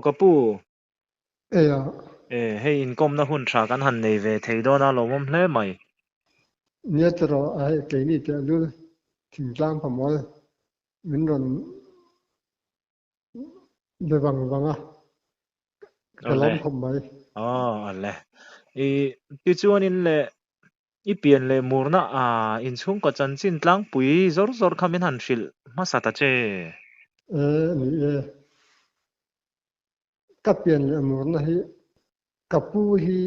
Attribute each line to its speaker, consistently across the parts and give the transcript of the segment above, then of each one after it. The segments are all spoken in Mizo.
Speaker 1: Ka pu.
Speaker 2: Eia.
Speaker 1: E, hei inkawmna hun tha kan han nei ve thei dawn a, lawmawm hle mai.
Speaker 2: Nia tiraw a hei keini teh lul thingtlang pamawl min rawn be vang vang a, ka
Speaker 1: Awle.
Speaker 2: lawm khawp mai.
Speaker 1: Aw, awle. I tichuanin le i pian leh murna a inchhungkaw chanchin tlangpui zawr zawr kha min han hrilh hmasa ta che.
Speaker 2: E, ni e. Ka pian leh murna hi ka pu hi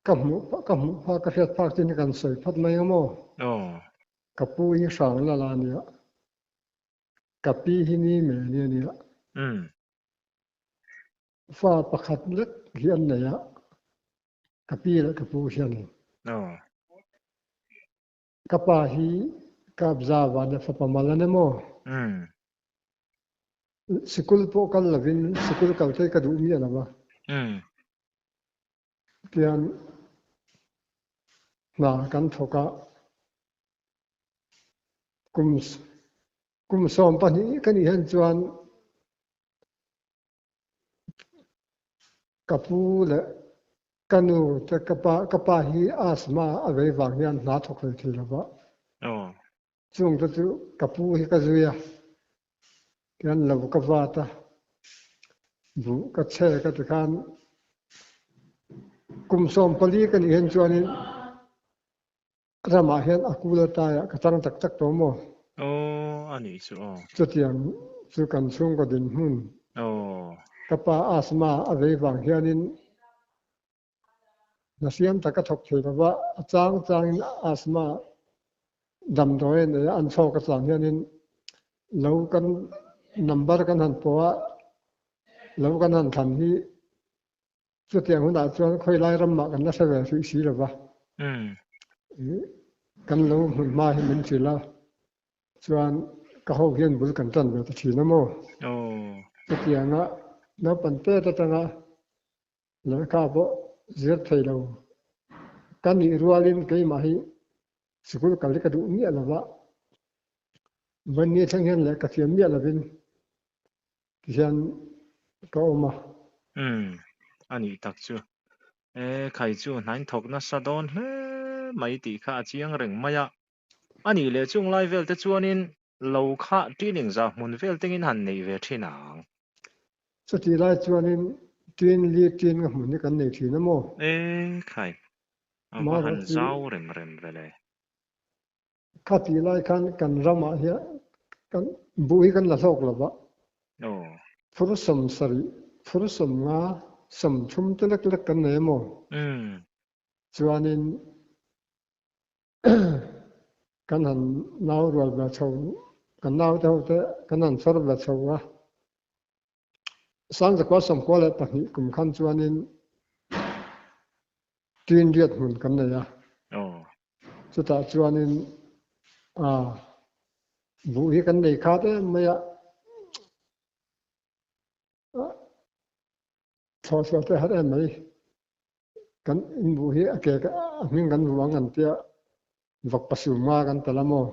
Speaker 2: ka hmuh ka hmuh phak ka hriat phak chin hi kan sawi phawt mai ang maw?
Speaker 1: Aw.
Speaker 2: Ka pu hi hrang la la a nia. Ka pi hi ni me ni a nia.
Speaker 1: Umm.
Speaker 2: Fa pakhat lek hi an nei a, ka pi leh ka pu hianin.
Speaker 1: Aw.
Speaker 2: Ka pa hi Kapza vana fapa mal a ni maw?
Speaker 1: Umm.
Speaker 2: Sikul pawh kal lovin sikul kal te ka duh miah lo a.
Speaker 1: Umm.
Speaker 2: Tian hna kan thawk a, kum kum 12 ka nih hian chuan Ka pu leh ka nu te ka pa ka pa hi asthma a vei vang hian hna thawk hlei thei lo va. Chung te chu ka pu hi ka zui a, tihian lo ka vat a, buh ka che ka ti khan kum 14 ka nih hian chuanin Ramah hian a kul ataiah ka chang tak tak tawh maw?
Speaker 1: Aw, a nih chu aw.
Speaker 2: Chutiang chu kan chhungkaw dinhmun.
Speaker 1: Aw.
Speaker 2: Ka pa asthma a vei vang hianin hna hriam tak a thawk thei lo va, a chang changin asthma damdawi a nei a, an chhawk a chang hianin lo kan number kan han pawh a, lo kan han thlan hi Chutiang hunah chuan khawilai ramah kan la hre ve hrih si lo va. Kan lo hmun hma hi min hrilh a, chuan ka ho hian bul kan tan ve ta thin a maw? Chutianga naupang tet atanga lehkha pawh zir thei lo ka nih rualin keimah hi sikul kal hi ka duh miah lo va, vawiin ni thleng hian lehkha thiam miah lovin Tihian ka awm a.
Speaker 1: Umm, a nih tak chu. E, khai chu hnain thawk nasa dawn hle mai tih kha a chiang reng mai a. A nih leh chung lai vel te chuanin lo kha ṭining za hmun vel tengin han neih ve ṭhin ang.
Speaker 2: Chutih lai chuanin ṭin li ṭin nga hmun hi kan nei ṭhin a maw?
Speaker 1: E, khai, a va han zau rem rem ve le.
Speaker 2: Kha tih lai khan kan ramah hian kan buh hi kan la hlawk lo va, phur 70, phur 50, 30 te lek lek kan nei emaw? Chuanin kan han nau rual ve chho, kan naute ho te kan han chawr ve chho a. 1992 kum khan chuanin Tuinriat hmun kan nei a, chutah chuanin buh hi kan nei khat em mai a, thlawhchhuah te har em mai, kan inbuh hi a ke a hming kan vuah ang kan tia vak pasum nga kan tel a maw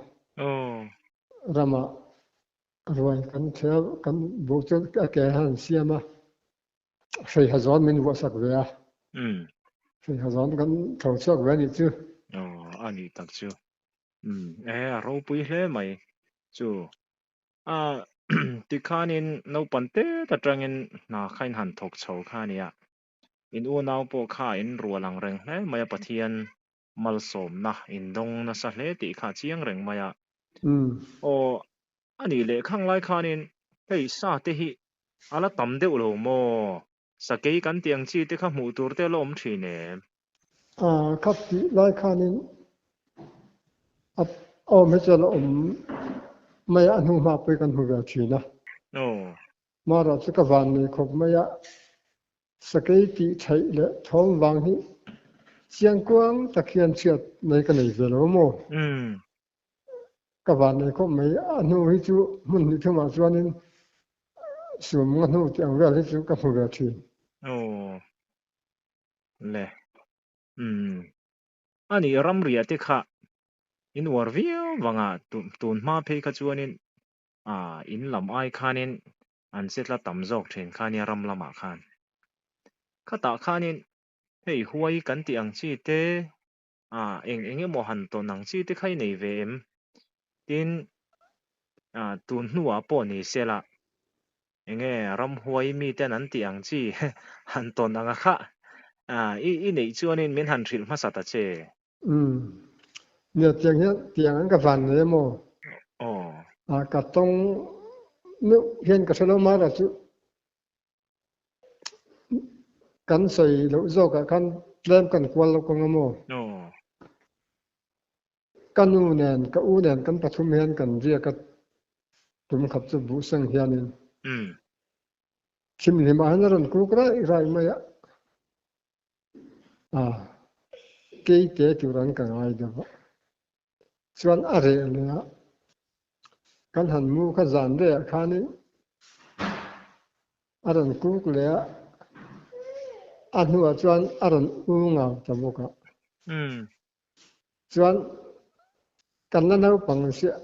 Speaker 2: ramah Ruai kan thel kan buh chu a ke han siam a, hreiha zawn min vuahsak ve a. Hreiha zawn kan tho chhuak ve a nih chu.
Speaker 1: Aw, a nih tak chu. Umm, e, a ropui hle mai chu. A, tikhanin naupang tet atangin hna kha in han thawk chho kha a nia. In unau pawh kha in rual ang reng hle mai a, Pathian malsawmna indawng nasa hle tih kha a chiang reng mai a. Aw, a nih leh khang lai khanin hei sa te hi a la tam deuh lo maw? Sakei kan tih ang chi te kha hmuh tur te a la awm thin em?
Speaker 2: A, kha tih lai khanin a awm hi chu a la awm mai a, a hnu hma pawh hi kan hmu ve thin a.
Speaker 1: Aw.
Speaker 2: Mara chu ka van nei khawp mai a. Sakei tih theih leh thawm vang hi chiangkuang tak hian chhiat nei ka nei ve lo maw? Ka van nei khawp mai. A hnu hi chu hmun hnih thumah chuanin sum nga hnu tih ang vel hi chu ka hmu ve thin.
Speaker 1: Aw le. Umm. A nih ramriah te kha in uar viau vanga tun hma phei kha chuanin in lam ai khanin. an che tla tam zawk thin kha nia ram lamah khan. Khatah khanin hei huai kan tih ang chi te, ah eng eng emaw han tawn ang chi te kha i nei ve em? Tin, ah tun hnuah pawh ni sela enge ramhuai miten an tih ang chi han tawn anga kha ah i i neih chuanin min han hrilh hmasa ta che.
Speaker 2: Umm. Nia tiang hian tiang an ka van nei emaw?
Speaker 1: Aw.
Speaker 2: Ah ka tawng meuh hian ka hre lo mara chu kan sawi loh zawkah khan tlem kan kual lo kawng emaw?
Speaker 1: Aw.
Speaker 2: Ka nu nen ka u nen kan pathum hian kan riak a tum khap chu buh seng hianin.
Speaker 1: Umm.
Speaker 2: Thimhlimah hian a rawn kuk raih raih mai a. A, keite tur an ka ngai deuh a. Chuan a reh leh a, kan han mu kha zan rehah khanin a rawn kuk leh a, a hnuah chuan a rawn u ngau ta bawk a. Chuan kan la naupang siah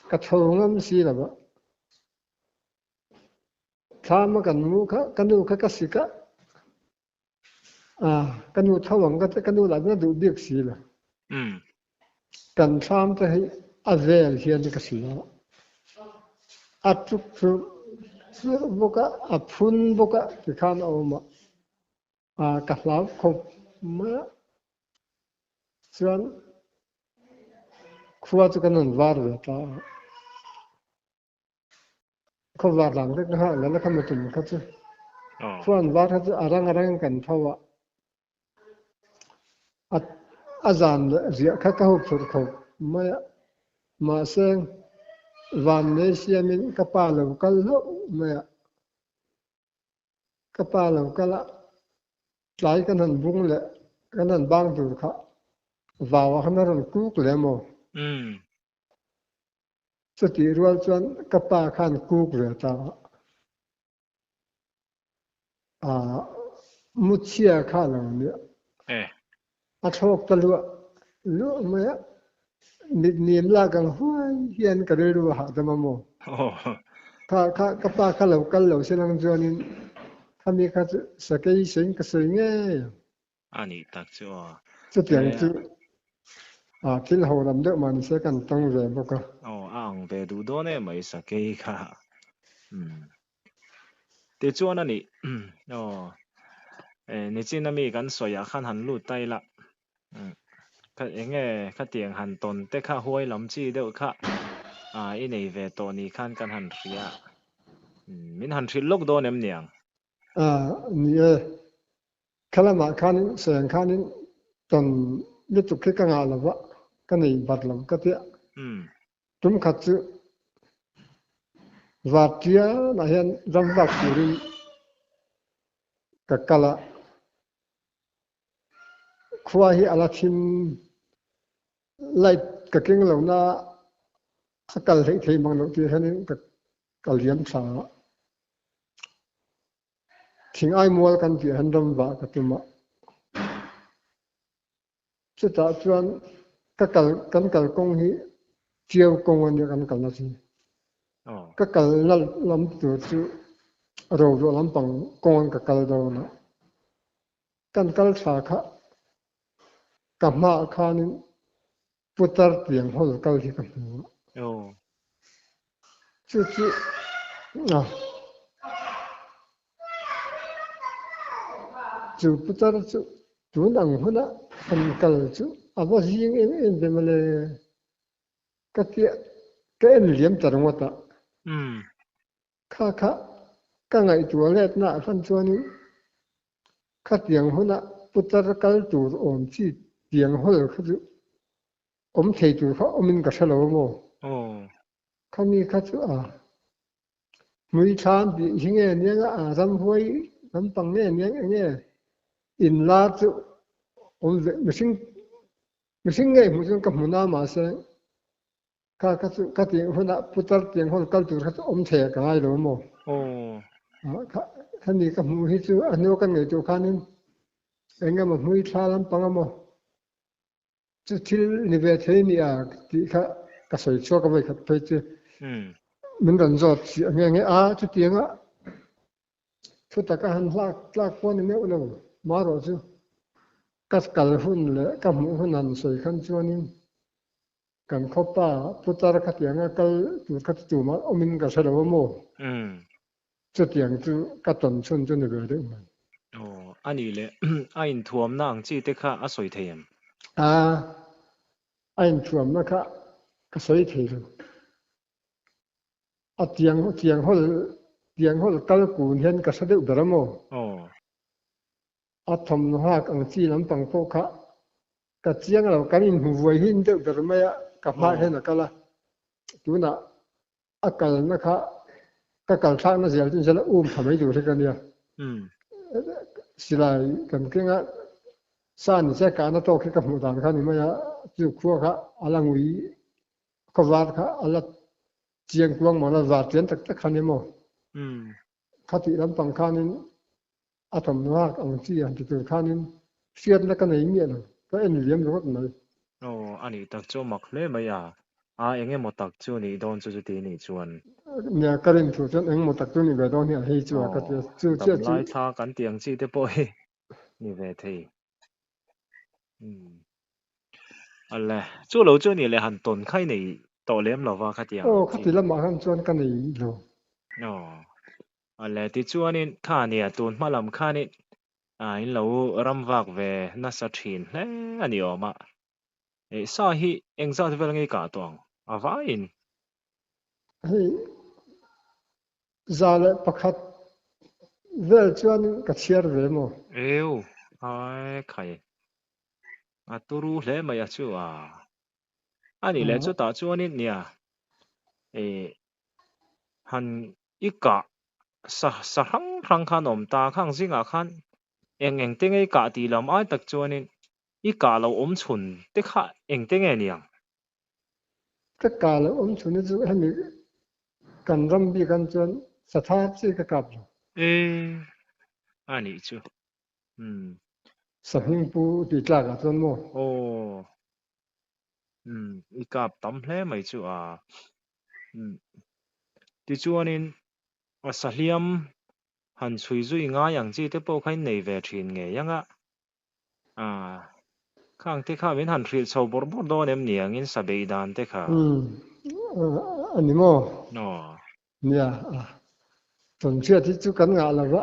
Speaker 2: ka tho ngam si lo a. Thlam a kan mu kha ka nu kha ka sik a, Ah, ka nu tho ang ka ti, ka nu lah chuan a duh bik si lo. Kan thlam te hi a vel hian ka hria a, a tuk hlurh hlurh bawk a, a phun bawk a tikhan a awm a, ah ka hlau khawp mai a. Chuan khua chu kan rawn var ve ta a. Khawvar lang vek kha lala kha mutum kha chu khuan var kha chu a rang a rang kan tho a a a zan leh riah kha ka hup phurh khawp mai a mahse van nei siamin ka pa lo kal hlauh mai a ka pa lo kal a tlai kan han bung leh kan han bang tur kha vau ah khan a rawn kuk leh maw. Chutih rual chuan ka pa khan kuk ve ta a, muchhia kha lo nia. A thlawk ta luah luah mai a, mit nim lak ang huai hian ka rilru a hahdam a maw? Kha kha ka pa kha lo kal lo se lang chuanin khami kha chu sakei sawiin ka sawi ngei ang.
Speaker 1: A nih tak chu aw.
Speaker 2: Chutiang chu thil ho lam deuh mah nise kan tawng ve bawk a.
Speaker 1: Aw a ang ve duh dawn em mai sakei kha. Umm. Tichuan a nih aw nichin ami kan sawi ah khan han lut ta ila. Umm eng nge khatiang han tawn te kha huai lam chi deuh kha i nei ve tawh ni khan kan han hria. Umm min han hrilh lawk dawn em niang?
Speaker 2: A ni e. Kha lamah khanin sawiang khanin tawn lutuk hi ka ngah lo va, ka nei bat lo ka tia. Tum khat chu Vartianah hian ram vak turin ka kal a, khua hi a la thim light ka keng lo na a kal theih thei mang loh tih hianin ka liam thla a. Thing ai mual kan tih han ram vah ka tum a. Chutah chuan ka kal kan kal kawng hi Tiau kawng a nia kan kalna chu. Ka kalna lam tur chu Roruah lampang kawng ka kal dawn a. Kan kal thla kha ka hmaah khanin Putar tiang hawl kal hi ka hmu a. Chu chu a chu putar chu tun ang huna han kal chu a va zing em em ve mawle ka tia ka en liam ta ringawt a. Kha kha ka ngaihtuah letna ah hran chuanin khatiang huna putar kal tur awm chi tiang hawl kha chu awm thei tur kha awmin ka hre lo a maw? Khami kha chu a hmui thlam tih hi nge aniang a, a ramhuai lampang nge aniang eng nge inlar chu awm ve mihring mihring ngei hmuh chuan ka hmu na mahse Kha kha chu ka tih hunah putar tiang hawn kal tur kha chu awm thei ah ka ngai lo maw? Kha hemi ka hmuh hi chu a hnu kan ngei tur khanin eng emaw hmui thla lampang emaw chu thil ni ve thei ni a tih kha ka sawi chhuak a vawikhat phei chu min rawn zawt si a nge nge a chutianga. Thutak a han hlak tlak pawh a ni meuh lo. Marawh chu ka kal hun leh ka hmuh hun han sawi khan chuanin kan khawpa putar khatianga kal tur kha chu tumah awmin ka hre lo a maw? Chutiang chu ka tawn chhun chu ni ve deuh mai.
Speaker 1: Aw, a nih leh a inthuamna ang chi te kha a sawi thei em?
Speaker 2: A, a inthuamna kha ka sawi thei lo. A tiang tiang hawl tiang hawl kal kun hian ka hre deuh ber a maw?
Speaker 1: Aw.
Speaker 2: A thawmhnaw hak ang chi lampang pawh kha ka chiang lo, kan inhmu vuai hin deuh ber mai a, ka hmah hian a kal a, tunah a kalna kha ka kal thlakna zel chu nisela um tha mai tur hi ka nia. Silai kan kenga sa ni se kahna tawk hi ka hmuh dan kha ni mai a, chu khua kha a la ngui khawvar kha a la chiang kuang maw la var chian tak tak kha ni maw? Khatih lampang khanin a thawmhnaw hak ang chi han ti tur khanin hriatna ka nei miah lo, ka en liam ringawt mai.
Speaker 1: Aw, a nih tak chu a mak hle mai a, a eng emaw tak chu nih dawn chu chuti nih chuan.
Speaker 2: Nia, ka rin thu chuan eng emaw tak chu nih ve dawn hi a hei chu a ka ti a, chu chiah chu.
Speaker 1: Damlai thla kan tih ang chi te pawh hi ni ve thei. Awle, chu lo chu nih leh han tawn kha i nei tawh lem lo va khatiang
Speaker 2: Aw, khati lamah khan chuan ka nei lo.
Speaker 1: Aw, awle tichuanin kha nia tun hma lam khanin in lo ram vak ve nasa thin hle a ni awm a. Sa hi engzat vel nge i kah tawh ang a vaiin?
Speaker 2: Hei 101 vel chuan ka chhiar ve maw?
Speaker 1: Eu, ai khai. A turu hle mai a chu a. A nih leh chutah chuanin nia eh han i kah sa sa hrang hrang khan awm ta khang zingah khan eng eng te nge i kah tih lam ai tak chuanin i kah lo awm chhun te kha eng te nge niang?
Speaker 2: Ka kah lo awm chhun hi chu hemi kan ram bik an chuan satha chi ka kap lo.
Speaker 1: E, a nih chu. Umm.
Speaker 2: Sahming pu tih tlak ah chuan maw?
Speaker 1: Aw. Umm, i kap tam hle mai chu a. Umm. Tichuanin a sahliam han chhui zui ngai ang chi te pawh kha in nei ve thin ngei ang a. A, khang te kha min han hrilh chho bawrh bawrh dawn em ni angin sa beih dan te kha?
Speaker 2: Umm, a ni maw?
Speaker 1: Aw.
Speaker 2: Nia, a tawnhriat hi chu kan ngah lo va,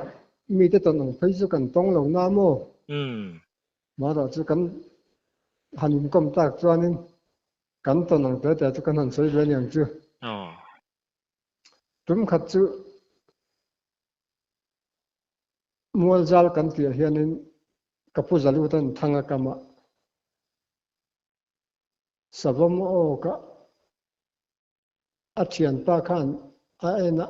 Speaker 2: mite tawn ang phei chu kan tawng lo na maw?
Speaker 1: Umm.
Speaker 2: Mahrawh chu kan han inkawm tak chuanin kan tawn ang te te chu kan han sawi ve aniang chu.
Speaker 1: Aw.
Speaker 2: Tum khat chu Mualzal kan tih ah hianin ka pu Zalutan thang a kam a, Savawm aw ka a thianpa khan a en a,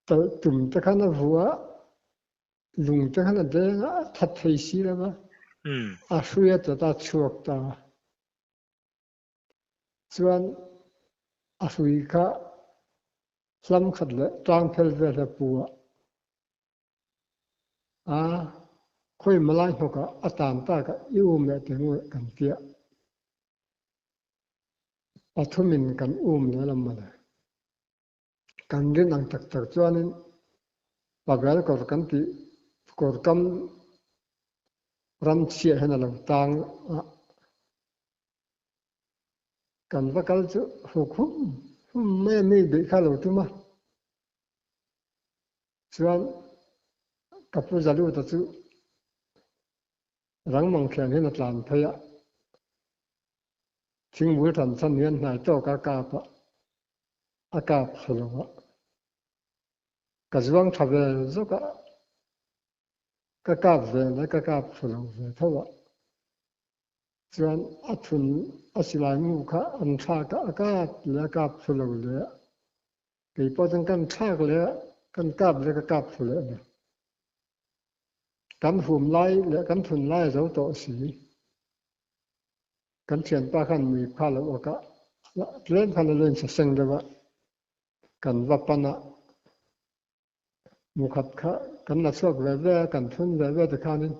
Speaker 2: talh tum te khan a vua a, lung te khan a deng a, a that thei si lo va, a hrui a tawt a chhuak ta. Chuan a hrui kha hlam khat leh tlang phel vel hi a pu a, a khawi malai hnawk ah a tan tak ah i um leh teh ngu kan tia. Pathum in kan um leh lam mawle. Kan rin ang tak tak chuanin Pavel kawr kan tih kawr kam ram chhiah hian a lo tang a. Kan va kal chu huk hum hum mai a mi beih kha a lo tum a. Chuan ka pu Zaluta chu rang mangkhian hian a tlan phei a. Thingbul tan chhan hian hnai tawk a kap a, a kap thlu lo a. Ka zuang tha ve zawk a, ka kap ve leh ka kap thlu lo ve tho a. Chuan a thun a silai mu kha an thlak a, a kap leh a kap thlu lo leh a. Kei pawh chuan kan thlak leh a, kan kap leh ka kap thlu leh a ni. Kan hum lai leh kan thun lai a zo tawh si. Kan thianpa khan mui pha lo awkah tlem khan a lo insaseng deuh a, kan va pan a, mukhat kha kan la chhuak ve ve a, kan thun ve ve tikhanin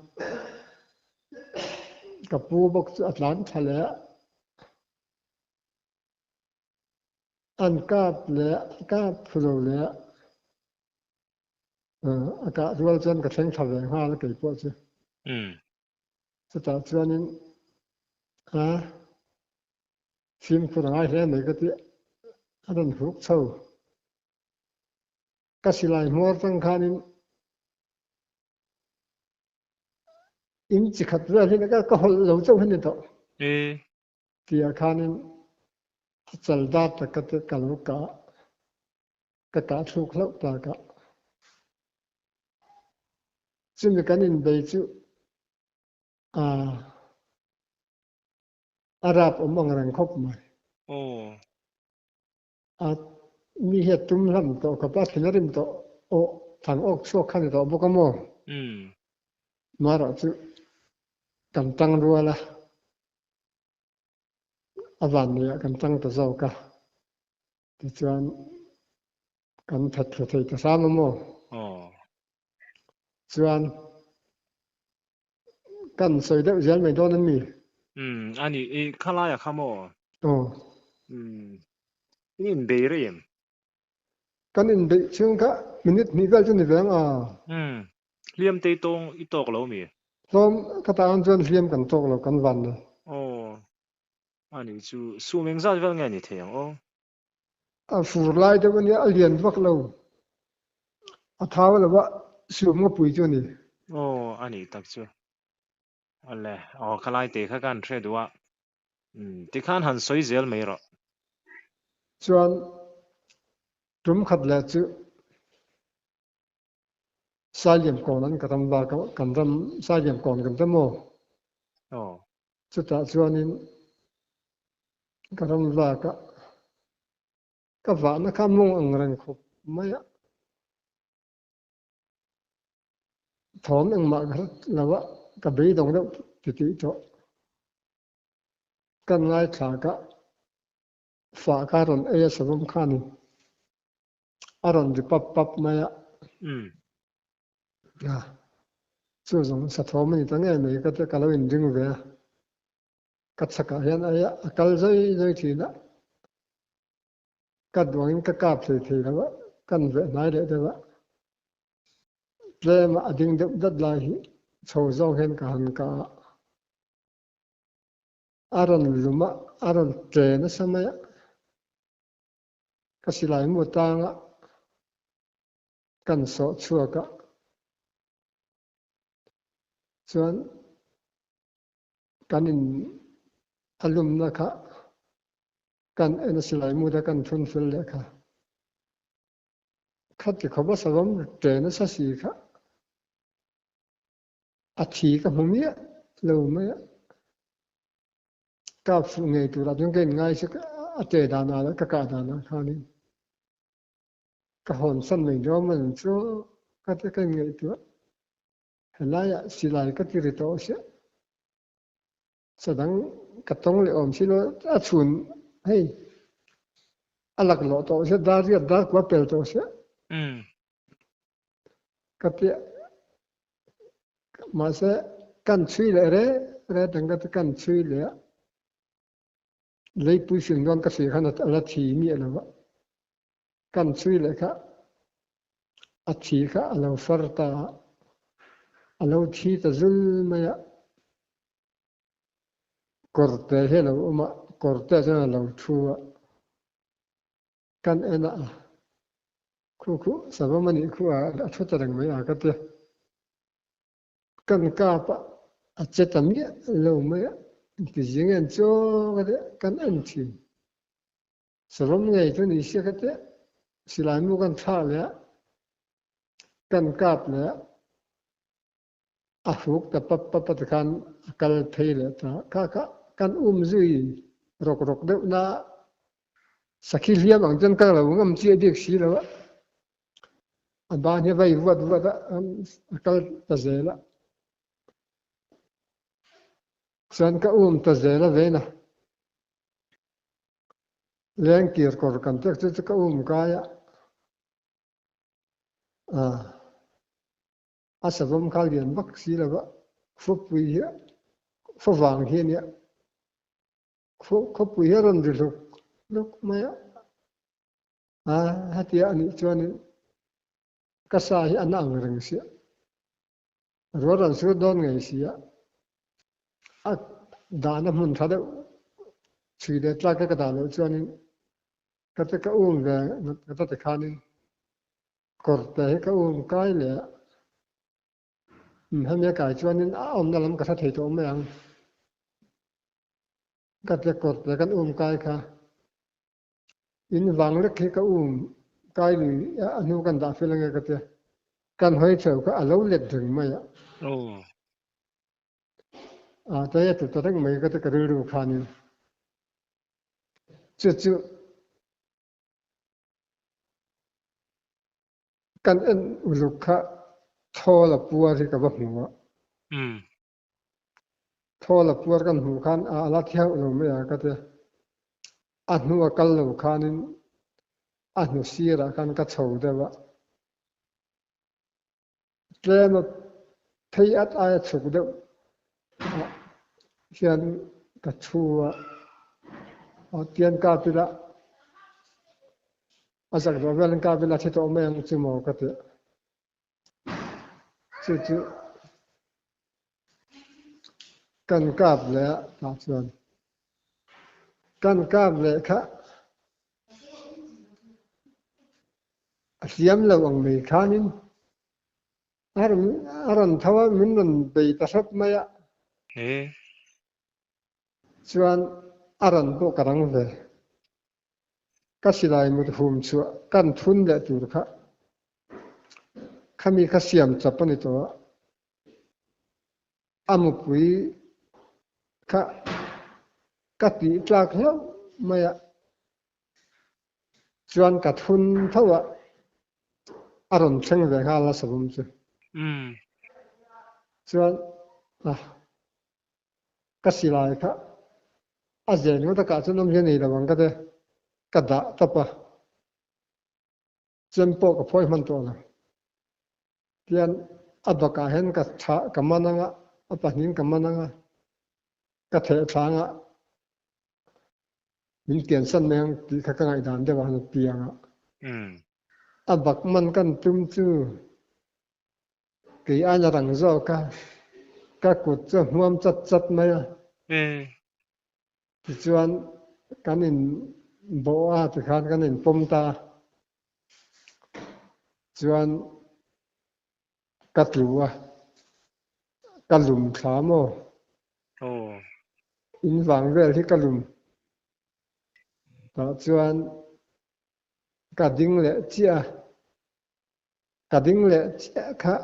Speaker 2: ka pu bawk chu a tlan tha leh a, an kap leh a, kap phu lo leh a. A kah rual chuan ka thleng thla ve nghal a kei pawh chu. Chutah chuanin a fimkhur a ngai hle mai ka ti a rawn hruk chho. Ka silai hmawr tang khanin in chi khat vel hi ka hawlh lo chauh hi ni tawh. Tia khanin a chal dat tak ka ti ka lo kah ka kah thluk hlauh tak a. Chumi kan inbei chu a a rap awm ang reng khawp mai. A mi hi a tum hlam tawh khawp a, thin a rim tawh aw thang awk chhuak kha ni tawh bawk a maw? Marawh chu kan tang rual a, a vanneih ah kan tang ta zawk a, tichuan kan that thlu thei ta hram a maw? Chuan kan sawi deuh zel mai dawn a mi?
Speaker 1: Umm a ni, i khalai a kha maw?
Speaker 2: Aw.
Speaker 1: Umm in inbei rei em?
Speaker 2: Kan inbeih chhung kha minute hnih vel chu ni ve ang a.
Speaker 1: Umm hliam te i tawng i tawk lo mi?
Speaker 2: Hlawm ka tan chuan hliam kan tawk lo kan van nei.
Speaker 1: Aw a ni chu sum engzat vel nge ni thei ang aw?
Speaker 2: A fur lai deuh a nia, a lian vak lo. A thau lo a, sum nga pui chu a ni.
Speaker 1: Aw, a nih tak chu. Awle, aw ka lai te kha ka han hre duh a. Umm, tikhan han sawi zel mai rawh.
Speaker 2: Chuan tum khat leh chu Sailiam kawn an ka ram vak a, kan ram Sailiam kawn kan ram aw.
Speaker 1: Aw.
Speaker 2: Chutah chuanin ka ram vak a, ka vahna kha mawng ang reng khawp mai a. Thawm engmah ka hre lo a, ka beidawng deuh titih tawh. Kan ngaithlak a, fah kha rawn ei a savawm khanin. A rawn ri pap pap mai a. A, chu zawng sathawm a ni ta ngei mai ka ti ka lo inring ve a. Ka chhakah hian a a kal zai zai thin a. Ka duangin ka kap thei thei lo a, kan veh hnai leh deuh a. Tlema a ding deuh dat lai hi chho zawng hian ka han kah a. A rawn lum a, a rawn tle nasa mai a. Ka silai mu tanga kan sawh chhuak a chuan kan in a lumna kha kan en a silai mu te kan thun fel leh kha khati khawp a savawm ṭe nasa si kha a thi ka hmu miah lo mai a. Kap fuh ngei turah chuan ka inngai sek a che danah leh ka kah danah khanin ka hawnsan mai dawn a ni chu ka ti ka inngaihtuah. Helaiah silai ka ti ri tawh sia sadang ka tawng leh awm si lo a chhun hei a laklawh tawh sia dar riat dar kua pel tawh sia ka ti Mahse, kan chhui leh re re dang ka ti kan chhui leh a, leipui hring dawn ka hria khan a la thi miah lo va, kan chhui leh kha a thi kha a lo far ta a, a lo thi ta zul mai a, kawrte hi a lo awm a, kawrte chuan a lo thu a. Kan en a, khu khu savawm a nih khu a, a thu ta reng mai a ka ti. Kan kap a, a che ta miah lo mai a, ti zing en chu ka ti, kan en thin. Savawm ngei chu ni sia ka ti, silai mu kan thlah leh a, kan kap leh a, a hruk ta pap pap a tikhan a kal phei leh ta. Kha kha kan um zui rawk rawk deuh na sakhi hliam ang chuan ka lo ngam chiah bik si lo a. A ban hi vai vuat vuat a, a kal ta zel a. Chuan ka um ta zel a vein a. Lengkir kawr kan tek chu chu ka um kai a. A savawm kha lian vak si lo va, khawpui hi khaw vang hi a nia. Khawpui hi a rawn ri hluk hluk mai a, a hetia a nih chuanin. Ka sa hi a na ang reng sia. Rual rawn sur dawn ngei sia. A dahna hmun tha deuh chhui leh tlak ka ka dah loh chuanin ka te ka um ve ka ta tikhanin kawr te hi ka um kai leh a. Hemi a kai chuanin a awmna lam ka hre thei tawh mai ang. Ka te kawr te kan um kai kha. In vang lek hi ka um kai lui a a hnu kan dah fel ange ka tia. Kan hawi chho kha a lo let reng mai a. A tlai a tlu ta reng mai ka ti ka rilru khanin. Chu chu kan en uluk kha thawl a puar hi ka va hmu a. Thawl a puar kan hmuh khan a la thi hauh lo mai a ka ti. A hnu a kal lo khanin a hnu sirah khan ka chho deuh a. Tlem a phei at aia chhuk deuh ah hian ka thu a, tian kap ila a zak zawh velin kap ila thi tawh mai ang chu maw ka ti. Chu chu kan kap leh a tah chuan kan kap leh kha a hliam lo ang mai khanin a rawn a rawn tho a min rawn bei ta hrep mai a. Chuan a rawn pawh ka rang ve. Ka silai mut hum chhuah kan thun leh tur kha khami kha siam chap a ni tawh a, a mupui kha ka tih tlak hlauh mai a, chuan ka thun tho a, a rawn thleng ve nghal a savawm chu. Chuan a. Ka silai kha a zen ngawt a kah chuan awmzia nei lo ang ka ti, ka dah tawp a, chem pawh ka phawi hman tawh lo. Tian a bakah hian ka tha ka man ang a, a pahnihin ka man ang a, ka theh thla ang a, min kiansan mai ang tih kha ka ngaihdan deuh a han piang a. A bak man kan tum chu Kei aina rang zawk a, ka kut chu a hmuam chat chat mai a. Tichuan kan in bawh a tikhan kan in pawm ta a, chuan ka tlu a, ka lum thla maw? In vang vel hi ka lum tah chuan ka ding leh chiah a. Ka ding leh chiah kha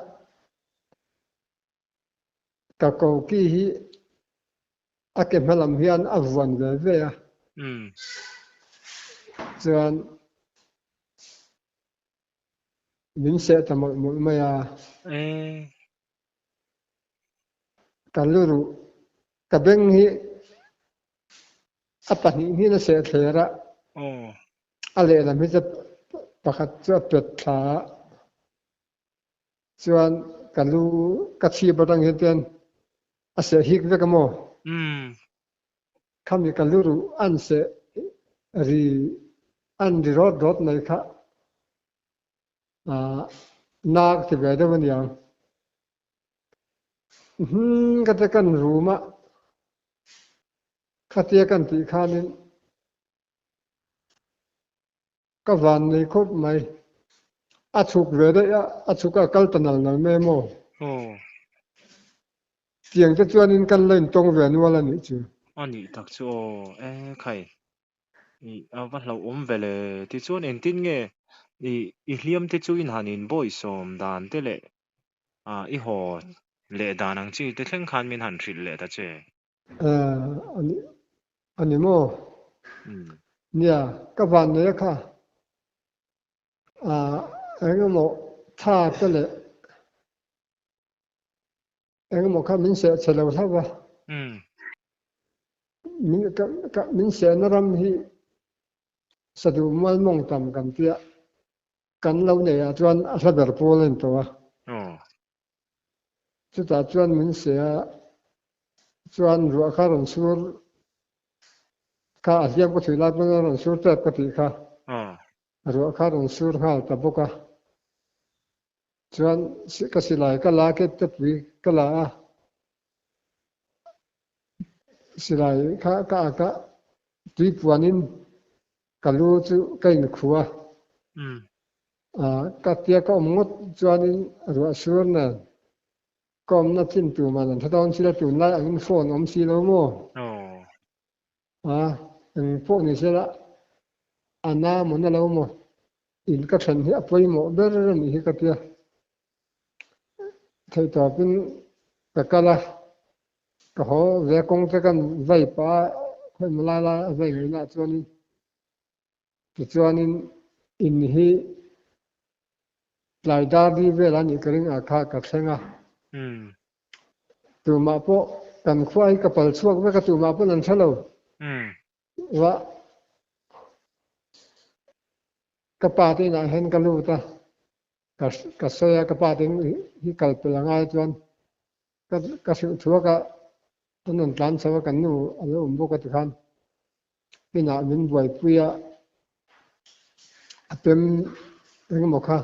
Speaker 2: ka koki hi a ke hma lam hian a vuan ve ve a, chuan min seh ta mawlh mawlh mai a. Ka luruh ka beng hi a pahnih hnih in a seh thler a. A lehlam hi chu pakhat chu a pet thla a, chuan ka lu ka chhip atang hian chuan a seh hik vek a maw? Khami ka lu ruh an seh ri an ri rawt rawt mai kha nak ti ve deuh a niang. Ka te kan rum a, khatia kan tih khanin Ka van nei khawp mai. A chhuk ve daih a, a chhuk a kal ta nal nal mai maw? Tiang te chuanin kan la intawng ve nual a nih chu.
Speaker 1: A nih tak chu aw, e khai. I a va hlauhawm ve le. Tichuan engtin nge i i hliam te chu in han inbawihsawm dan te leh i haw leh dan ang chi te thleng khan min han hrilh leh ta che.
Speaker 2: A ni maw? Nia, ka van nei a kha. Eng emaw tha te leh eng emaw kha min seh che lo hlauh va. Min sehna ram hi Saduh mual mawng tam kan tia kan lo neih ah chuan a hla ber pawl a ni tawh a. Chutah chuan min se a, chuan ruah kha rawn sur kha a hliam ka thui lai pawn a rawn sur tep ka tih kha. Ruah kha rawn sur nghal ta bawk a. Chuan ka silai ka la kep te pui ka la a, silai kha ka ak a, tui puanin ka lu chu ka inkhu a. Ka tia ka awm ngawt chuanin ruah sur nen ka awmna chin tuman an hre dawn si lo, tunlai angin phone awm si lo maw? A, eng pawh ni sela a na maw na lo maw? In ka then hi a pawimawh ber a nih hi ka tia. Theihtawpin ka kal a, ka haw ve kawng te kan vai pah a, khawimaw lai lai a vai ngaihna ah chuanin tichuanin in hi tlai dar ri vel a nih ka ring a kha ka thleng a. Tumah pawh kan khua hi ka pal chhuak vek a, tumah pawn an hre lo. Vah ka pa te inah hian ka lut a, ka ka sawi a, ka pa te hi kal pel a ngai chuan ka ka hrilh thuak a, an rawn tlan chho a, kan nu a lo awm bawk a tikhan inah min buaipui a, a pem engemaw kha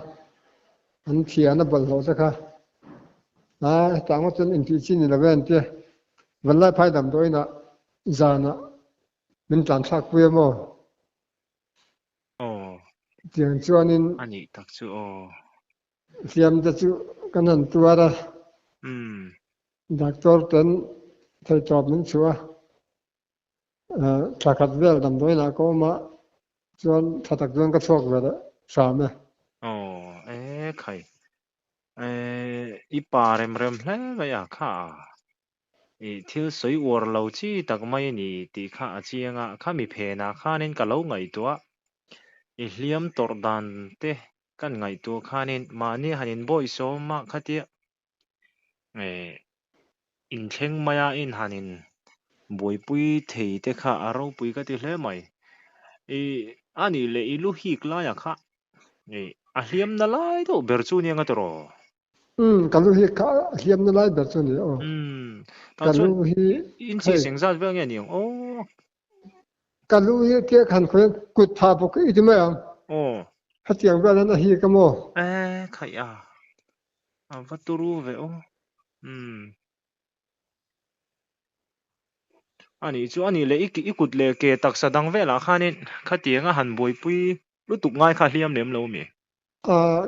Speaker 2: an thian a bawlhhlawh te kha a hetah ngawt chuan intih chi ni lo e an tia, Vanlaiphai damdawiinah zanah min tlan thlak pui a maw?
Speaker 1: Aw.
Speaker 2: Tiang chuanin.
Speaker 1: A nih tak chu aw.
Speaker 2: Hliam te chu kan han tuar a. Doctor ten theihtawp min chhuah a. Thla khat vel damdawiinah ka awm a, chuan thla tak chuan ka chhuak ve leh hram e.
Speaker 1: Aw, e khai. I pa rem rem hle mai a kha a. I thil sawi uar lo chi tak mai a ni tih kha a chiang a, khami phenah khanin ka lo ngaihtuah. I hliam tawrh dan te kan ngaihtuah khanin mahni han inbawih sawm a khatia inthleng maia in han in buaipui thei te kha a ropui ka ti hle mai. I a nih leh i lu hik laia kha a hliamna lai deuh ber chu nia nga tawh.
Speaker 2: Umm, ka lu hi kha a hliamna lai ber chu a ni aw.
Speaker 1: Umm,
Speaker 2: Ka
Speaker 1: tah chuan
Speaker 2: lu hi
Speaker 1: in chi
Speaker 2: hei.
Speaker 1: seng zat vel nge ni ang aw?
Speaker 2: Ka lu hi tia khan khawiin kut pha bawk i ti mai ang.
Speaker 1: Aw.
Speaker 2: Hetiang vel hian a hik a maw?
Speaker 1: E, khaih a, a va turu ve aw. Umm. A nih chu a nih leh i kut leh ke taksa dang velah khanin khatianga han buaipui lutuk ngai kha hliam lem lo mi?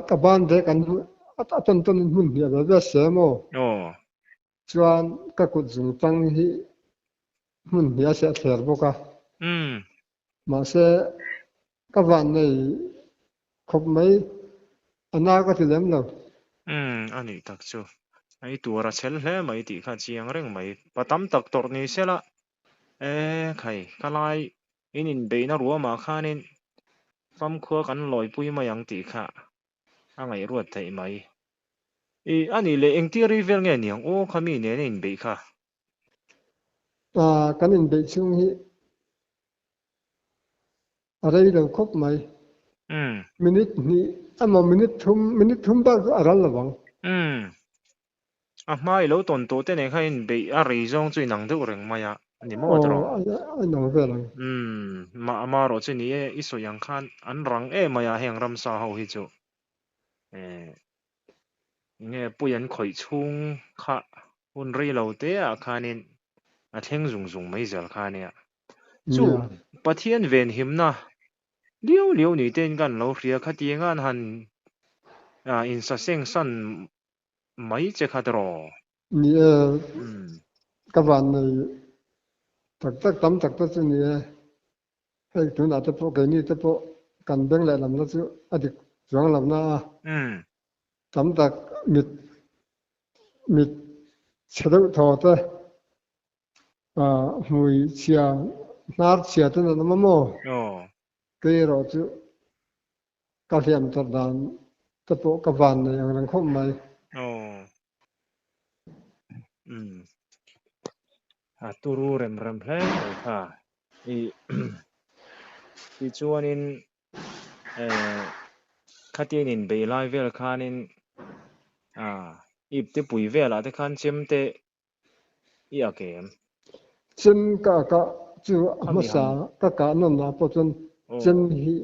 Speaker 2: Ka ban ve kan a tawn tawn in hmun hniah ve ve se maw?
Speaker 1: Aw.
Speaker 2: Chuan ka kut zung tang hi hmun hniah se a thler bawk a.
Speaker 1: Umm.
Speaker 2: Mahse ka van nei khawp mai a na ka ti lem lo.
Speaker 1: Umm a nih tak chu. I tuar a chhel hle mai tih kha chiang reng mai. Pa tam tak tawrh ni sela E khai, ka lai in inbeihna ruamah khanin famkhua kan lawipui mai ang tih kha a ngaihruat theih mai. I a nih leh engtia rei vel nge niang aw kha mi nena inbeih kha?
Speaker 2: Kan inbeih chhung hi a rei lo khawp mai. Minute hnih emaw minute thum, minute thum bak chu a ral lo vang.
Speaker 1: A hma i lo tawn tawh te nen khan inbeih a rei zawng chu inang deuh reng mai a, a ni maw
Speaker 2: Aw,
Speaker 1: tawh?
Speaker 2: a inang vel ang.
Speaker 1: Umm, mah amarawh chu ni e, i sawi ang khan an rang em mai a heng ramsa ho hi chu. Eh, nge pui an khawih chhung kha hun rei lo te ah khanin a thleng zung zung mai zel kha ania. Chu Pathian venhimna liau liau ni tein kan lo hria khatianga an han insaseng san mai che kha tawh.
Speaker 2: Ni e, ka van nei tak tak tam tak te chu ni e. Hei tunah te pawh keini te pawh kan beng leh lamna chu a dik chuang lo na a. Tam tak mit mit chhe deuh thaw te hmui chhia hnar chhia ten an awm a maw? Kei erawh chu Ka hliam tawrh dan te pawh ka van nei ang reng khawp mai.
Speaker 1: Aw. Umm. A turu rem rem hle mai kha. I tichuanin eh khatian inbeih lai vel khanin ah ip te pui velah te khan chem te i ak em?
Speaker 2: Chem ka ak a, chu a hmasa ka kah nawn ah pawh chuan chem hi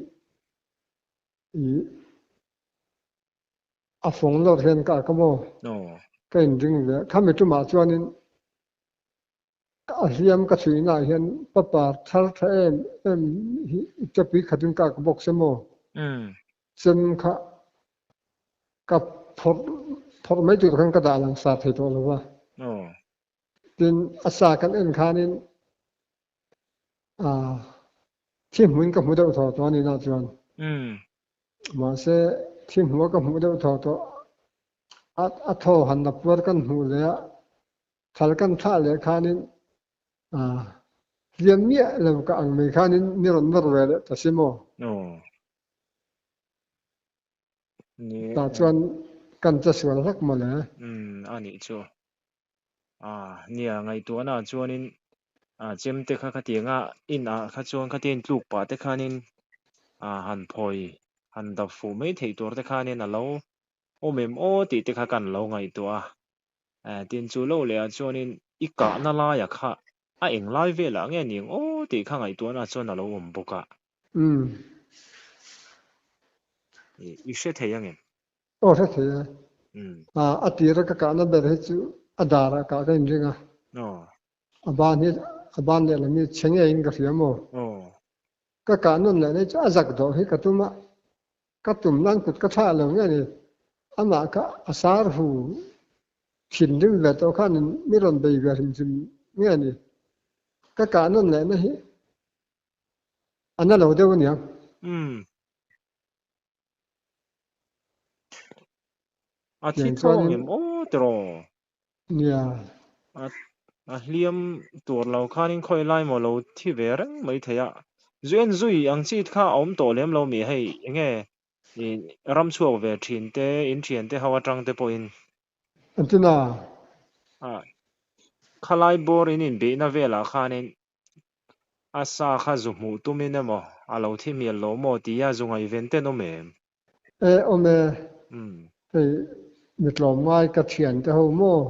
Speaker 2: i A fawng lawr hian ka ak a maw? Ka inring ve. Khami tumah chuanin a hliam ka chhuihnaah hian papar thar tha em em hi iptepui khatin ka ak bawk se maw? Chem kha ka phawrh phawrh mai tur khan ka dah langsar thei tawh lo va. Tin, a sa kan en khanin thi hmuin ka hmu deuh thaw tawh a ni nah chuan. Mahse, thi hmua ka hmuh deuh thaw tawh a thaw han na puar kan hmuh leh a, thal kan thlah leh khanin hliam miah lo ka ang mai khanin ni rawn nawr ve leh ta si maw? Tah chuan kan che sual hlek mawle.
Speaker 1: A nih chu. Nia, ngaihtuahna ah chuanin chemte kha khatianga in ah kha chuan khatia in tluk pah te khanin han phawi han dap fuh mai theih tur te khanin a lo awm em aw tih te kha kan lo ngaihtuah a. Tin chu lo leh ah chuanin i kahna laia kha a eng lai velah nge ni ang aw tih kha ngaihtuahna ah chuan a lo awm bawk a. I hre thei angem?
Speaker 2: Aw hre thei e. A tira ka kahna ber hi chu a darah kah ka inring a. A ban hi a ban lehlam hi chhe ngeiin ka hria maw? Ka kah nawn leh nei chu a zak dawh hi ka tum a, ka tum nan kut ka thlah lo nge ni? Amah kha a sar hu thinrim ve tawh khanin mi rawn bei ve hrim hrim nge ni? Ka kah nawn lehna hi a na lo deuh aniang.
Speaker 1: A thi tho ang em aw tiraw?
Speaker 2: Nia.
Speaker 1: A hliam tur lo khanin khawi lai maw lo thi ve reng mai thei a. Zu en zui ang chi kha a awm tawh lem lo mi hei enge ram chhuak ve thin te in thian te ho atang te pawhin.
Speaker 2: Engtin a?
Speaker 1: Khalai bawr in inbeihna velah khanin A sa kha zu hmuh tumin emaw a lo thi hmial lo maw tia zu ngaihven ten awm em?
Speaker 2: E awm e, hei mi tlawmngai ka thian te ho maw?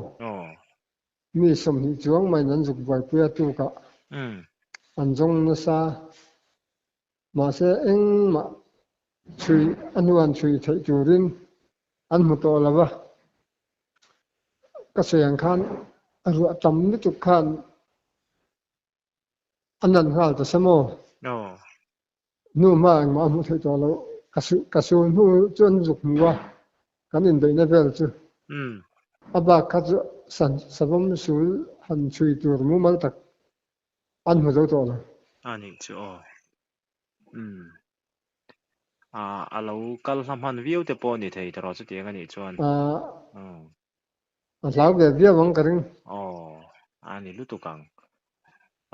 Speaker 2: Mi 20 chuang maiin an zuk buaipui a tukah an zawng nasa. Mahse engmah chhui a hnuan chhui theih turin an hmu tawh lo va, ka sawi ang khan a ruah tam lutuk khan a nan nghal ta se maw? Hnu hma engmah a hmuh theih tawh loh. Ka sul hnu chu an zuk hmu a, kan inbeihna vel chu. A bak kha chu savawm sul han chhui tur mumal tak an hmu zo tawh lo.
Speaker 1: A nih chu aw. Umm. A lo kal hla hman viau te pawh a ni thei tawh chutiang a nih chuan.
Speaker 2: A hlau ve viau ang ka ring.
Speaker 1: Aw, a ni lutuk ang.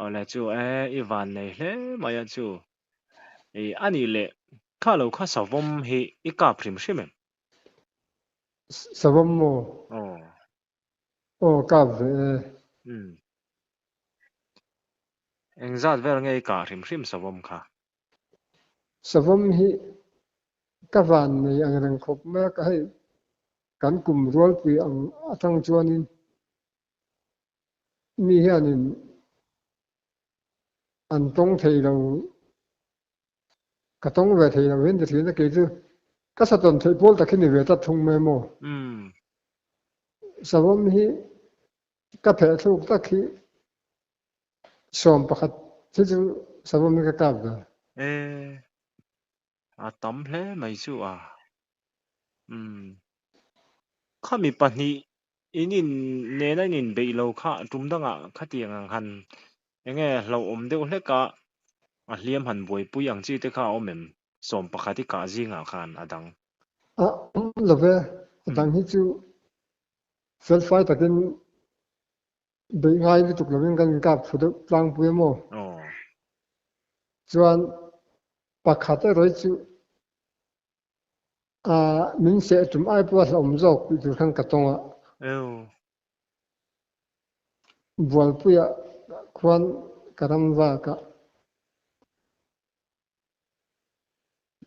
Speaker 1: Awle chu e, i van nei hle mai a chu. I a nih leh kha lo kha savawm hi i kap hrim hrim em?
Speaker 2: Savawm maw?
Speaker 1: Aw.
Speaker 2: Aw kap ve e.
Speaker 1: Umm. Engzat vel nge i kah hrim hrim savawm kha?
Speaker 2: Savawm hi ka van nei ang reng khawp mai a, ka hei kan kum rualpui ang atang chuanin mi hianin an tawng thei lo, ka tawng ve thei lo hian ti thin a, kei chu ka satawn theih pawl tak hi ni ve tlat thung mai maw? Savawm hi ka pheh thluk tak hi 11 hi chu savawm hi ka kap ve.
Speaker 1: E, a tam hle mai chu a. Umm. Khami pahnih in in nena in inbeih lo kha tum dangah khatiang ang han enge hlauhawm deuh hlek a, a hliam han buaipui ang chi te kha a awm em? 11 i kah zingah khan a dang.
Speaker 2: A awm lo ve, a dang hi chu felfai takin beih ngai lutuk lovin kan inkap thlu deuh tlangpui a maw? Chuan pakhat erawh chu min seh tum ai pawh a hlauhawm zawk tih tur khan ka tawng a. Bualpuiah khuan ka ram vak a,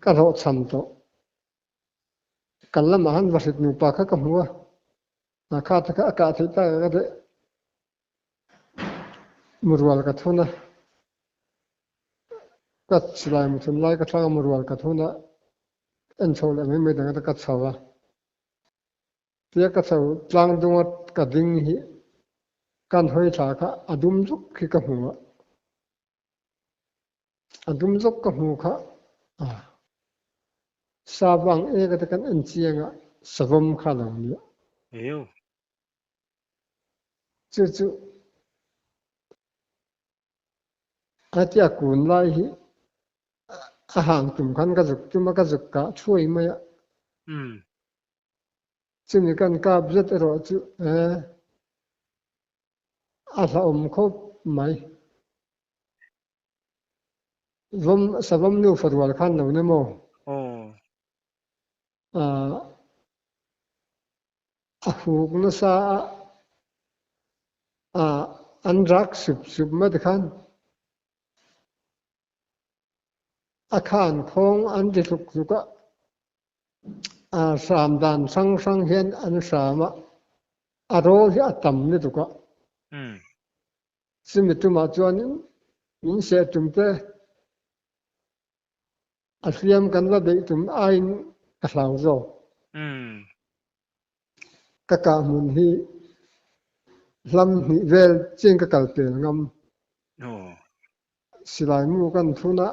Speaker 2: ka hlawhchham tawh. Kan lamah han va hrit nupa kha ka hmu a, a kha te kha a kah theih tak a ka deh. Murual ka thun a, ka silai mu thun lai ka thlak a murual ka thun a, en chho leh mai mai dang ata ka chho a. Tia ka chho tlang dunga ka ding hi kan hawi thla kha a dum zuk hi ka hmu a. A dum zuk ka hmu kha a savang e ka te kan en chiang a savawm kha lo nia.
Speaker 1: Eu.
Speaker 2: Chu chu a tia kun lai hi a hang tum khan ka zuk tum a ka zuk kah thuai mai a. Chumi kan kap zet erawh chu e a hlauhawm khawp mai. Vawm savawm nu farual khan lo ni maw? A huk nasa a, an rak sup sup mai tikhan a khan khawng an ti hluk hluk a, a hram dan hrang hrang hian an hram a, a rawl hi a tam lutuk a. Chumi tumah chuanin min seh tum te a hliam kan la beih tum aiin ka hlau zawk. Ka kah hmun hi hlam hnih vel chin ka kal pel ngam. Silai mu kan thun a,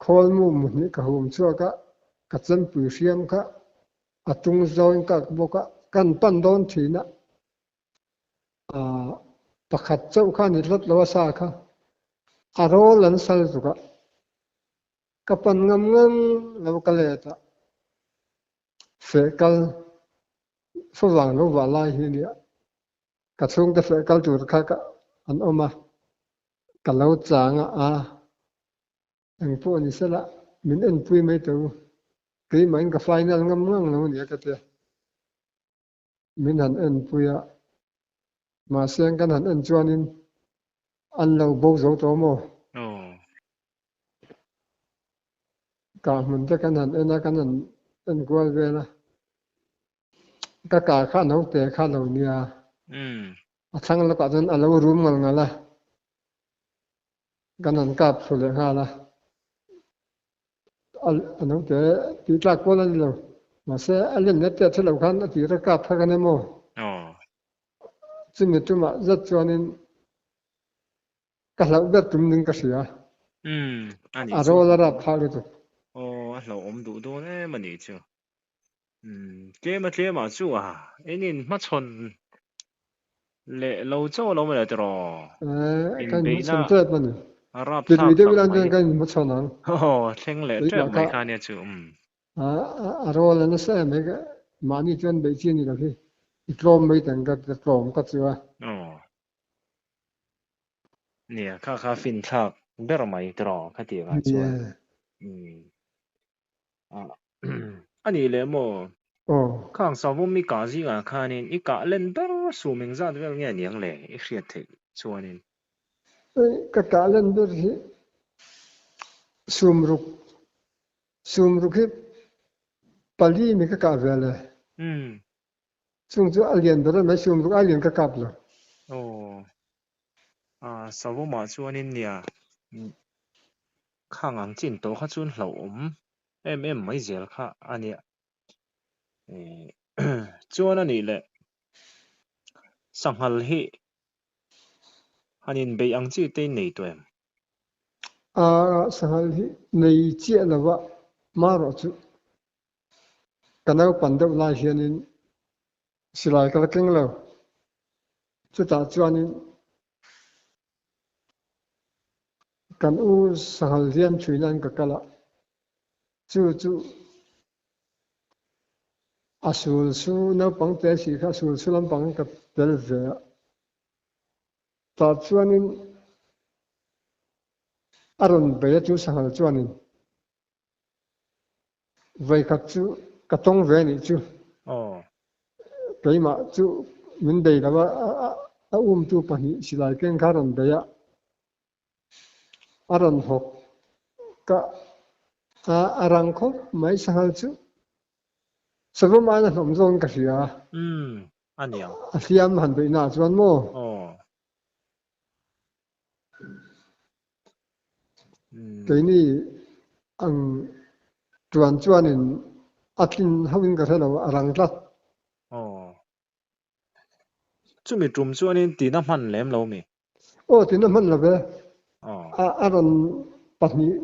Speaker 2: khawl mu mu hnih ka hum chhuak a, ka chempui hriam kha a tung zawin kak bawk a, kan pan dawn thin a. Pakhat chauh kha ni tlat lo a sa kha a rawl an sal zuk a, ka pan ngam ngam lo ka let a, feh kal favang lo vah lai hi nia ka chhungte feh kal tur kha ka an awm a, ka lo chang a a engpawh ni sela min enpui mai teh u, keimahin ka final ngam ngang lo nia ka tia. Min han enpui a, mahse kan han en chuanin an lo bo zo tawh maw? Kah hmun te kan han en a, kan han en kual vel a, ka kah kha naute kha lo nia, a thlang lawkah chuan a lo rum ngal ngal a, kan han kap thlu leh nghal a. A naute tih tlak pawl a ni lo. Mahse a len let teh thilo khan a tir a kap kha kan emaw. Chumi tumah zet chuanin ka hlauh ber tum ding ka hria. A rawl a rap phah lutuk.
Speaker 1: Aw, a hlauhawm duh dawn em a nih chu. Tlem a tlem ah chu a in hmachhawn leh lo chauh a lo mawle tiraw?
Speaker 2: Kan inhmachhawn tep a ni.
Speaker 1: Rapthlak
Speaker 2: tak mai. Kan inhmachhawn ang.
Speaker 1: Aw, thleng leh tep mai kha nia chu.
Speaker 2: A rawl a nasa em mai mahni chuan beih chi a ni lo hi. I tlawm mai teng ka tlawm ka chu a.
Speaker 1: Aw. Nia, kha kha finthlak ber mai tiraw khatiang ah chuan. A nih leh maw? Khang savawm i kah zingah khanin i kah len ber sum engzat vel nge aniang le i hriat theih chuanin?
Speaker 2: Ka kah len ber hi sum ruk, sum ruk hi pali mi ka kah vel e. Chung chu a lian ber a mai, sum ruk ai lian ka kap lo.
Speaker 1: Aw, savawmah chuanin nia. Khang ang chin tawh kha chuan hlauhawm em em mai zel kha a nia. Chuan a nih leh sanghal hi han inbeih ang chi te in nei tawh em?
Speaker 2: A sanghal hi nei chiah lova marawh chu ka naupan deuh lai hianin silai ka la keng lo. Chutah chuanin Kan u sanghal hian thui nan ka kal a, chu chu a sul su naupang te si kha a sul su lampang ka tel ve a, tah chuanin a rawn bei a chu sanghal chuanin Vawikhat chu ka tawng ve anih chu. Keimah chu min bei lo a, a umtu pahnih silai keng kha a rawn bei a, a rawn hawk ka a rang khawp mai sanghal chu. Savawm aiin a hlawm zawkin ka hria. A hliam han beihna ah chuan maw? Keini ang tuan chuanin a tlin hauhin ka hre lo, a rang tlat.
Speaker 1: Chumi tum chuanin tina hman lem lo mi?
Speaker 2: Aw tina hman lo ve.
Speaker 1: Aw.
Speaker 2: A a rawn pahnih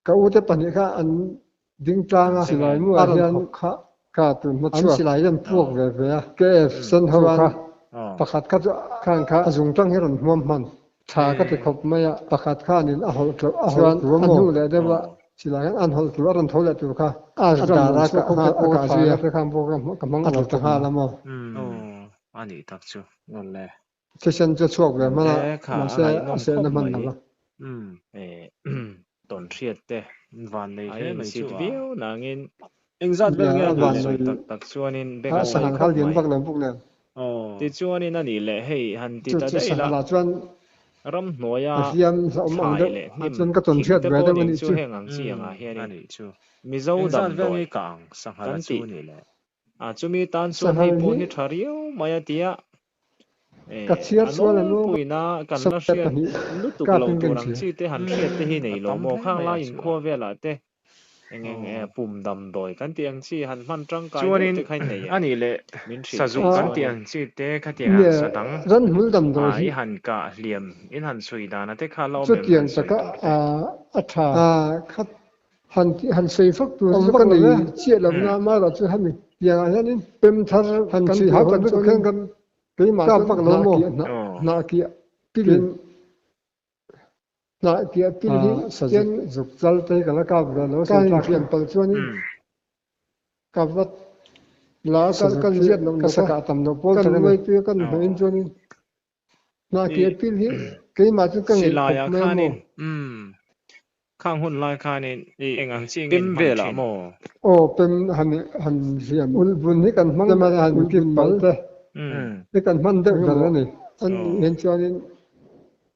Speaker 2: ka u te pahnih kha an ding tlang a.
Speaker 1: Silai mu
Speaker 2: ah hian kha kha tun hma chhuak. An silai hi an puak ve ve a. KF sen ho kha pakhat kha chu khan kha a zung tang hi rawn hmuam hman tha ka ti khawp mai a. Pakhat khanin a hawlh tleuh a hawlh tur a hnu leh deuh a silai khan an hawlh tur a rawn tho leh tur kha a dar a kah nghal a kah zui a a tlu ta nghal a maw.
Speaker 1: Aw a nih tak chu. Awle.
Speaker 2: Thisen chu a chhuak ve hman a,
Speaker 1: E kha a
Speaker 2: mahse a
Speaker 1: ngaihnawm
Speaker 2: sehna
Speaker 1: khawp
Speaker 2: hman
Speaker 1: mai.
Speaker 2: lo va.
Speaker 1: E
Speaker 3: Tawn hriat te
Speaker 1: Vannei
Speaker 3: a
Speaker 1: hle mai
Speaker 3: insit
Speaker 1: chu a.
Speaker 3: viau nangin
Speaker 1: Engzat vel
Speaker 2: Nia,
Speaker 1: nge
Speaker 2: a
Speaker 1: a nih
Speaker 2: van
Speaker 1: le?
Speaker 3: sawi
Speaker 2: nei
Speaker 3: tak tak chuanin beng
Speaker 2: a
Speaker 3: a tlai
Speaker 2: sanghal
Speaker 3: khawp
Speaker 2: lian
Speaker 3: mai.
Speaker 2: vak lo bawk nen.
Speaker 1: Aw.
Speaker 3: Tichuanin a nih leh hei han ti
Speaker 2: Chu
Speaker 3: ta
Speaker 2: chu
Speaker 3: daih la.
Speaker 2: sanghal ah chuan
Speaker 3: Ramhnuaia
Speaker 2: a hliam hlauhawm ang
Speaker 3: thlai
Speaker 2: deuh
Speaker 3: leh
Speaker 2: ah
Speaker 3: hnim
Speaker 2: chuan ka tawn
Speaker 3: thing
Speaker 2: hriat
Speaker 3: te
Speaker 2: ve
Speaker 3: pawh
Speaker 2: deuh a
Speaker 3: ning
Speaker 2: nih
Speaker 3: chu
Speaker 2: chu.
Speaker 3: heng ang chi angah
Speaker 1: Umm
Speaker 3: hianin
Speaker 1: a nih chu.
Speaker 3: Mizo
Speaker 1: Engzat vel
Speaker 3: damdawi
Speaker 1: nge ka ang sanghal
Speaker 3: kan
Speaker 1: a chu
Speaker 3: tih
Speaker 1: nih le?
Speaker 3: A chumi tan chuan hei
Speaker 2: Sanghal
Speaker 3: pawh
Speaker 2: hi
Speaker 3: hi tha riau mai a tia e
Speaker 2: ka chhiar
Speaker 3: a
Speaker 2: sual a maw
Speaker 3: nawlpuina kan la
Speaker 2: sawm
Speaker 3: hriat
Speaker 2: pahnih
Speaker 3: lutuk
Speaker 2: kap
Speaker 3: lo
Speaker 2: in
Speaker 3: tur
Speaker 2: kan
Speaker 3: ang
Speaker 2: hria.
Speaker 3: chi te han hriat te hi
Speaker 1: Umm
Speaker 3: nei
Speaker 1: a
Speaker 3: lo
Speaker 1: tam
Speaker 3: maw
Speaker 1: hle
Speaker 3: khang
Speaker 1: mai
Speaker 3: lai
Speaker 1: a chu a.
Speaker 3: inkhua velah te eng eng e
Speaker 1: Aw.
Speaker 3: pum damdawi kan tih ang chi han hman tangkai deuh
Speaker 1: Chuanin
Speaker 3: te kha in nei
Speaker 1: a
Speaker 3: em?
Speaker 1: nih leh
Speaker 3: Min hrilh
Speaker 1: sazuk
Speaker 3: theih
Speaker 1: kan
Speaker 2: A
Speaker 1: tih
Speaker 3: chuanin.
Speaker 1: ang chi te khatiang ang
Speaker 2: nia
Speaker 1: sa dang
Speaker 2: ranhmul damdawi
Speaker 1: ah
Speaker 2: hi
Speaker 1: i han kah hliam in han chhui dan a te kha la awm em
Speaker 2: chutiang
Speaker 1: han sawi
Speaker 2: taka
Speaker 1: tur te.
Speaker 2: a a tha a khat han tih han sawi fak tur chu ka nei chiah lo na amaherawh chu hemi piangah hianin pem thar han chhui hau tak lutuk hian kan keimah chuan hnah kiah hnah hnah kiah pil hnah kiah pil hi tian zuk chal te hi ka la kap ve lo ka inhriam palh chuanin ka va la ka kan ziat loh ka sakah tam loh pawl tak a ni kan hmuhin chuanin Hnah
Speaker 3: I
Speaker 2: kiah pil hi keimah chu ka ngeih khawp
Speaker 3: silaiah
Speaker 2: mai a maw?
Speaker 3: khanin
Speaker 1: Khang hun lai khanin
Speaker 3: i
Speaker 1: eng ang chi nge
Speaker 3: pem
Speaker 1: in hman
Speaker 3: velah
Speaker 1: thin?
Speaker 3: maw?
Speaker 2: Aw pem han han hliam ulhbun hi kan hmang deuh a, han kip palh te hi kan hman deuh ber a ni. An nih hian chuanin